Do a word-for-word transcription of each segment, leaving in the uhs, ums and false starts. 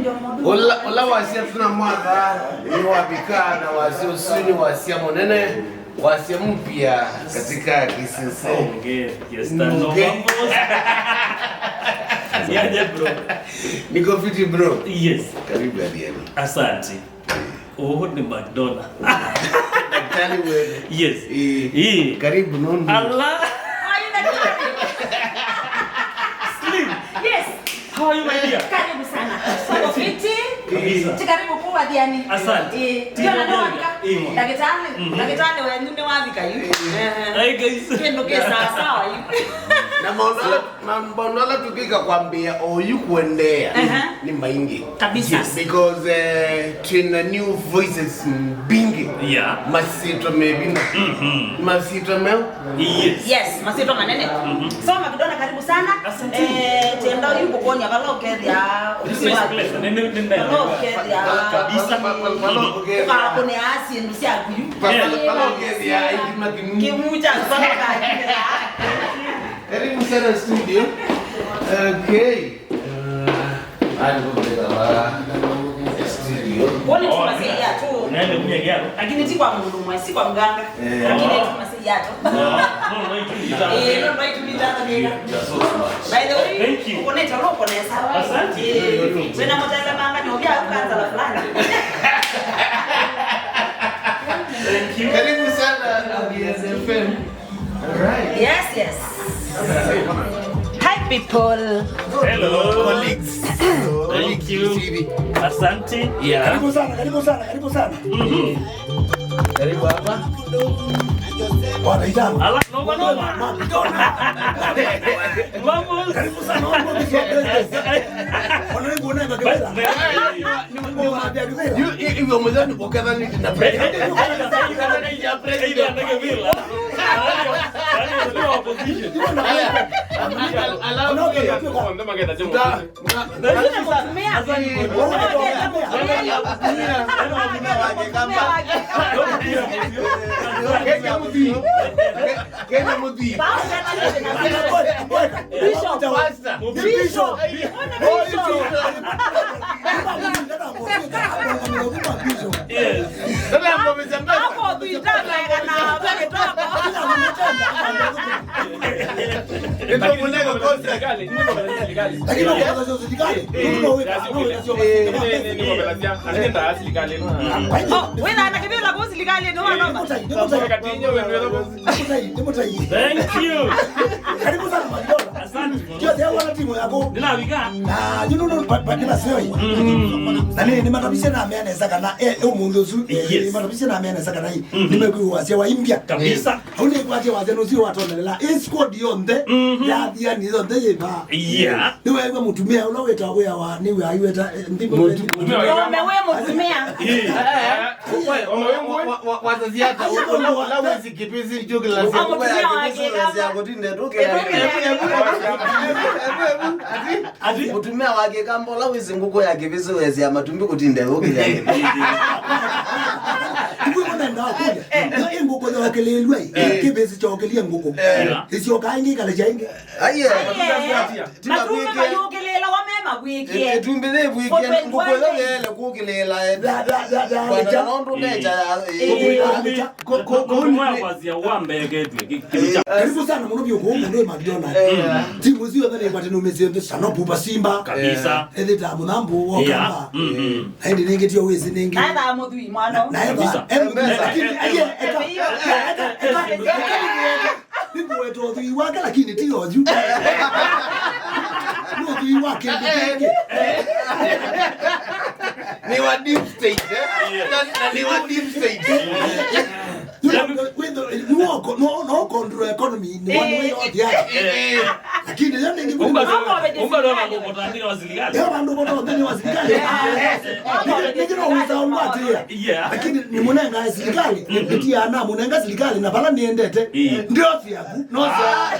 Ũla, ũla wasya tũna mwatha nĩ wavika, na wasya ũsu nĩ wasya mũnene, wasya mpya katika Kisese. Niaje, bro? Niko fiti, bro. Yes. Karibu, Adhiani. Asante. Oh, ni McDonald. Daktari wewe. Yes. Eh, eh. Karibu, nono. Allah. Slim. Yes. How are you, my dear? Karibu sana. Soko fiti. Kabisa. Ti karibu kwa Adhiani. Asante. Eh, ndio na ndio wavika. Daktari, daktari wenyu nĩ wavika yu. Hi, guys. Kĩndũ kĩ sawa sawa yu. Na maũndũ ala, ma-, maũndũ ala tũkwĩka kwambĩĩa oyu kũendeea nĩ maingĩ. Kabisa. Yes. Because, eh, twĩna new voices mbingĩ. Yeah. Masyĩtwa me vinya. Masyĩtwa meũ. Yes. Yes, masyĩtwa manene. So, McDonald, karibu sana. Asante. Eh, tienda oyu kũkwonia vala ũkethĩa. This is my place. Nĩ, nĩ, nĩ, nĩ. Vala ũkethĩa. Kabisa. Vala ũkethĩa. Ũkakũnĩa syĩndũ syaku yu. Vala, vala ũkethĩa, aingĩ makĩmu. Kĩmu kya vala ũkakĩmĩra. Karibu sana studio. Okay. Ani kupeleka wa studio. Wone tu masia tu. Nende kunya kiaro. Lakini ti kwa mũndũ mwe, si kwa mganga. Eh. Lakini tu masia tu. No, no, no, itu ni Eh, no, no, itu ni tata nega. You're so smart. By the way, thank you. Uko neta roho kwa nesa. Asante. Eh, wena mutala manga ni obia kanza la fulani. Thank you. Karibu sana, Audience F M. Alright. Yes, yes. Hi, people. Hello. Colleagues. Thank you. Asante. Yeah. Karibu sana, karibu sana, karibu sana. Karibu hapa. Wanaitana. Ala, noma, noma. Mambo. Karibu sana, mambo. Wanaitana. Yu, i-, hivyo mzee ni kuketha ni na president. Kuketha ni ya president. Alafu, alafu, ta-, ta-, Kenya Muthi. Kenya Muthi. Bishop. Pastor. Bishop. Bishop. Yes. Hapo tuitaka na pale toko. Ndio mwenyewe kwa serikali, ndio kwa serikali. Lakini kwa serikali, ndio kwa serikali. Oh, wewe na kibela kwa serikali, no, no. Wakati ndio wewe Thank you. Karibu sana, Makidola. Asante. Kio sio wana timu yako. Nĩnavika. Na, you know, no, but, but never say. Na nĩ, nĩ matabisha na mea nesa kana, eh, eh, ũmũnthĩ ũsu, eh, Yes. nĩ matabisha na mea nesa kana hii. Nĩ mekwi wasya wa India. Kabisa. Au nĩ kwa wasya no sio watonelela. Eh, squad yonthe. Ya thia ni yonthe yeba. Yeah. Nĩ wewe mũtumĩa ũla wĩta wĩa wa, nĩ wewe ayueta, eh, ndimo. Mũtumĩa. Ng'ombe we mũtumĩa. Yeah. Wa-, wa-, wa-, wazazi yake, ũla, ũla wĩsĩ kĩvĩsĩ kyo kĩlasya ngũkũ ya kĩvĩsĩ wĩsĩa kũtinda ĩtũkĩla. Ati? Mũtumĩa wa Kĩkamba ũla wĩsĩ ngũkũ ya kĩvĩsĩ wĩsĩa matumbĩ kũtinda ĩtũkĩla. Ngũkũ nenda kũlya. Ĩ ngũkũ yokĩlĩlwe, kĩvĩsĩ kyokĩlye ngũkũ. Ĩsyoka ĩngĩ ĩkalesya ĩngĩ. Aiye. Aiye. Matumbĩ mayũkĩlĩĩla wa me mavwĩkĩe. Ĩtumbĩ yĩvwĩkĩe, ngũkũ ĩyo yeele kũkĩlĩĩla. Kwanza nũndũ nature ya, eh, ko-, ko-, ko-, Mũtumĩa wa kwasya wa mbee ketwe, kĩ-, kĩndũ kya Karibu sana mũno vyũ kũu mũndũ ĩ McDonald. Timu icio yonthe nĩ ĩkwate nũmĩsĩ nthĩ sana pupa simba. Kabisa. Ethĩta mũthambo wa Yeah. kamba. Na ĩndĩ nĩngĩ tio wĩsĩ nĩngĩ. Naetha mũthui mwana. Na etha. Kabisa. Em, lakini, aiye, eka, eka, eka, eka, eka, eka, Nĩngũweta ũthwii wake, lakini ti oyu. Nĩ ũthwii wa kĩndũ kĩngĩ. Nĩ wa deep state, eh? Na, na nĩ wa deep state. Yule, with the, you walk, no, no control economy, ni one way or the other. Lakini yani ngi Umba ndo, umba ndo na mkutano wa serikali. Leo bandu bote wa serikali. Ndio uweza umbatia. Yeah. Lakini nĩ mũnenga serikali, nĩtia na mũnenga serikali na bala niendete. Ndio yaku, no sya.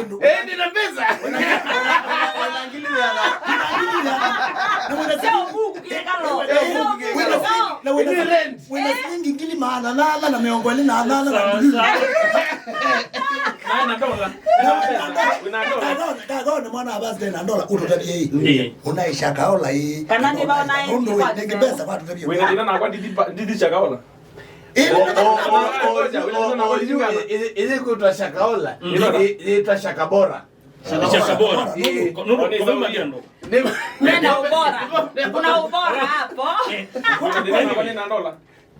kĩndũ. Eh, nina pesa. Wĩna ngili mĩana. Wĩna ngili mĩana. Na wĩna sio silingi, buku kile kalo. Eh, buku kile kalo. Wĩna silingi, na wĩna silingi, wĩna silingi ngili maana nana na mĩongo ĩlĩ na nana na sawa, ngili. Sawa. Na na dola. Na wĩna dola. Wĩna dola. Kagone, kagone mwana wa basi na dola, ũtũtavye ĩ. Ĩĩ. Unaisha kaola ĩ. Kana nĩ vaona ĩ. Nũndũ wĩ, nĩ kĩmbesa kwa tũtavye. Wĩna thĩna nakwa ndithi pa-, ndithi Shakahola. Ĩĩ, o, o, o, o, yu, o, o, yu, ĩ-, ĩ-, ĩyĩkwĩtwa Shakahola. Mm. Ĩ-, ĩyĩtwa Shakabora. Shakabora. Shakabora. Ĩĩ. Nũndũ, nũndũ, nũndũ kũmanya andũ. Nĩ- Nena ubora. Kuna ubora hapo. Wĩna thĩna nakwa nĩ na dola.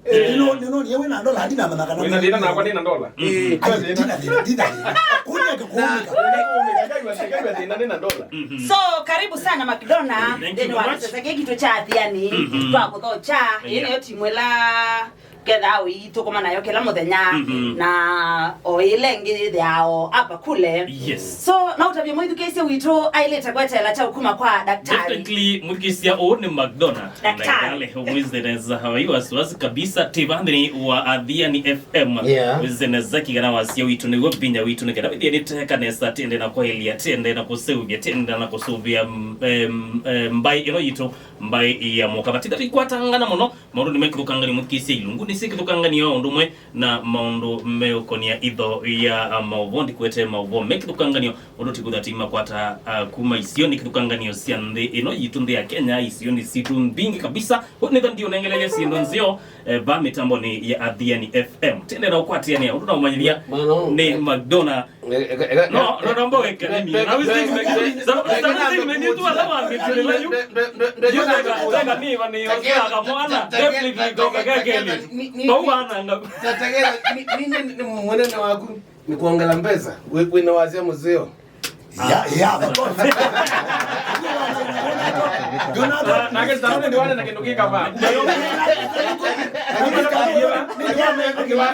Eh, nĩno, nĩno, nĩ wĩna dola, ndinamanya kana wĩna thĩna nakwa nĩ na dola. Eh. Ai, ndina thĩna, ndina thĩna. Kũneka, kũneka. Kũneka, kũneka, thĩna nĩ na dola. So, karibu sana McDonald. Thank you very much. Nĩ wa kĩsese gĩkĩ kĩtũ kya Athiani, twa kũthokya. Yeah. Ĩĩ nĩyo timu ĩla kethaa ũitũkũma nayo kĩla mũthenya, na o ĩla ĩngĩ yĩthĩawa o hapa kule. Yes. So, no ũtavye mwĩthukĩĩsya witũ aĩlĩte kweteela kyaũ kuma kwa daktari? Definitely, mwĩthukĩĩsya ũũ nĩ McDonald. Daktari. Ndagĩtarĩ, ũmwĩsĩ nesa, hawai wasiwasi kabisa, tĩ va nthĩnĩ wa Athiani F M. Yeah. Wĩsĩ nesa kĩkana wasya witũ nĩw'o vinya witũ, nĩ kenda wĩthĩe nĩteka nesa, tĩende na kwaĩlya, tĩende na kũseũvya, tĩende na kũsũvĩa, mm, em, em, mbaĩ ĩno yitũ, mbaĩ ya mũka. Vatitha tũikwatangana mũno, maũndũ nĩmekĩthũkangania mũthukĩĩsya ilungu, nĩsyĩkĩthũkangania o ũndũ ũmwe na maũndũ meũkonia itho ya, ah, maũvoo, ndikwete maũvoo mekĩthũkangania ũndũ tĩkũtha tĩimakwata, ah, kuma isio nĩ kĩthũkanganio sya nthĩ ĩno yitũ, nthĩ ya Kenya, isionĩ sitũ mbingĩ kabisa. Ũu nĩtho ndiũnengelelya syĩndũ nzeo, eh, va mĩtambonĩ ya Athiani F M. Tendera ũkwatĩanĩa ũndũ na ũmanyĩthya nĩ McDonald. No, no, no, mbowe kanini. Na wĩsĩ nĩ meki-, sa-, sa-, wĩsĩ nĩ meki tu ala wangĩtĩlĩla yu. Yu teka, teka nĩ iva nĩ yo, teka mwana, definitely toka kekeli. Bau wana nga- Tategera, ni, ni, ni, ni mwenene waku, ni kuongela mbesa, wi-, wina wasya mũseo. Ya, ya, of course. Jonathan. Nake Jonathan nĩ wana na kĩndũ kĩkava. Ndiwa, ndiwa, ndiwa, ndiwa, ndiwa, ndiwa.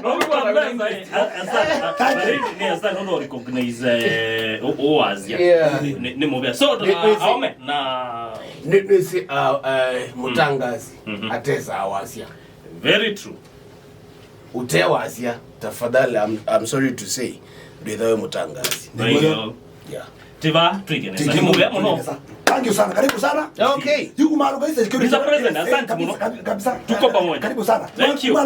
No, we want that, eh, as, as that, but it, nĩ as that, no, no, recognize, eh, ũ-, ũwasya. Yeah. Nĩ, nĩ mũvea. So, nĩ, nĩ, aome, na nĩ, nĩ si, uh, uh, mũtangazi, mhm, atesa awasya. Very true. Ũtewasya, tafadhali, I'm, I'm sorry to say, ndwĩthawe mũtangazi. Ndio. Yeah. Tiva, twĩke nesa. Nĩ mũvea mũno. Thank you sana. Karibu sana. Okay. Yuko mahali kwa hizo security. Mister President, asante mũno. Kabisa, kabisa. Tuko pamoja. Karibu sana. Thank you.